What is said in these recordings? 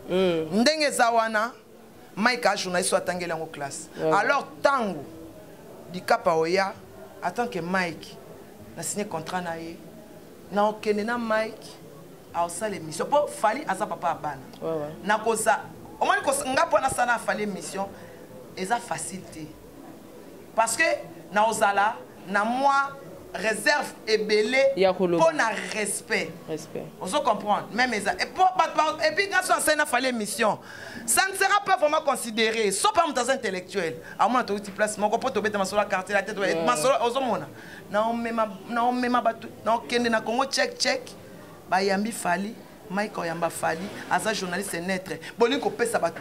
Ndenge eza wana, Mike a journaliste oyo atangeli yango classe. Alors ntango Dikapa oya en tant que Mike na signé contrat na ye, na okende na Mike aosala émission, mpo Fally aza papa ya bana. Nakoza omoni nga mpo nasala na Fally émission eza facile te, parce que naozala na mwa réserve ebele Ya koloba. Mpo na respect. Respect. Ozo comprendre même eza et po et puis nga so asali na Fally émission, ça ne sera pas vraiment considéré. So pa moto aza intellectuel, amona touti place moko mpo tobeta masolo ya quartier la tete, masolo ozomona naomema bato, naokende na Congo check check, bayambi Fally, Mike oyamba Fally, aza journaliste neutre. Bolingi kopesa bato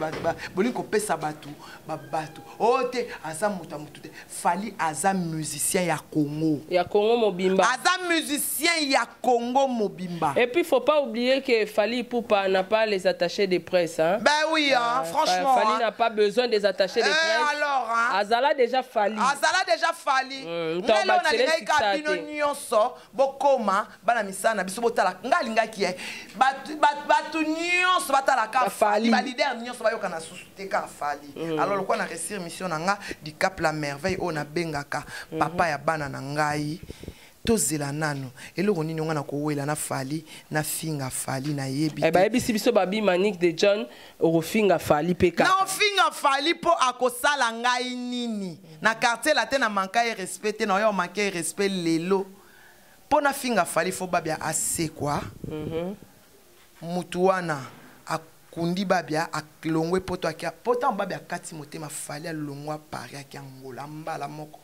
bolingi kopesa bato bato oyo te, aza moto ya motu te. Fally aza musicien ya Congo. Ya Congo mobimba. Aza musicien ya Congo mobimba. Et puis, faut pas oublier que Fally Ipupa n'a pas les attachés de presse. Hein? Ben oui, hein, franchement. Fally hein. n'a pas besoin des attachés de Eh, presse. alors, hein. Azala déjà Fally. Azala déjà Fally. Ngai lelo Bakele nalingaki kaka succès bino te. nyonso bokoma bana misala na biso, botala. Ngai alingaki ye bato nyonso batalaka Ba Fally. Fally, baleader nyonso bayoka na susu te, kaka Fally. Alors lokola na réussir mission na nga, Dicap la Merveille oyo nabengaka papa ya bana na ngai, tozela nano eloko nini nga na kowela na Fally, nafinga Fally, nayebi Eh, te. bayebisi biso babi Manique de John okofinga Fally mpe kaka. Naofinga Fally mpo akosala ngai nini na quartier la te? Na manka ye respect te, na oyo manke ye respect lelo mpo nafinga Fally, fo Babia asekwa. Mutu wana akundi Babia, alongwe poto, akia po ntango Babia akati motema, Fally alongwa Paris, aki Angola mbala moko.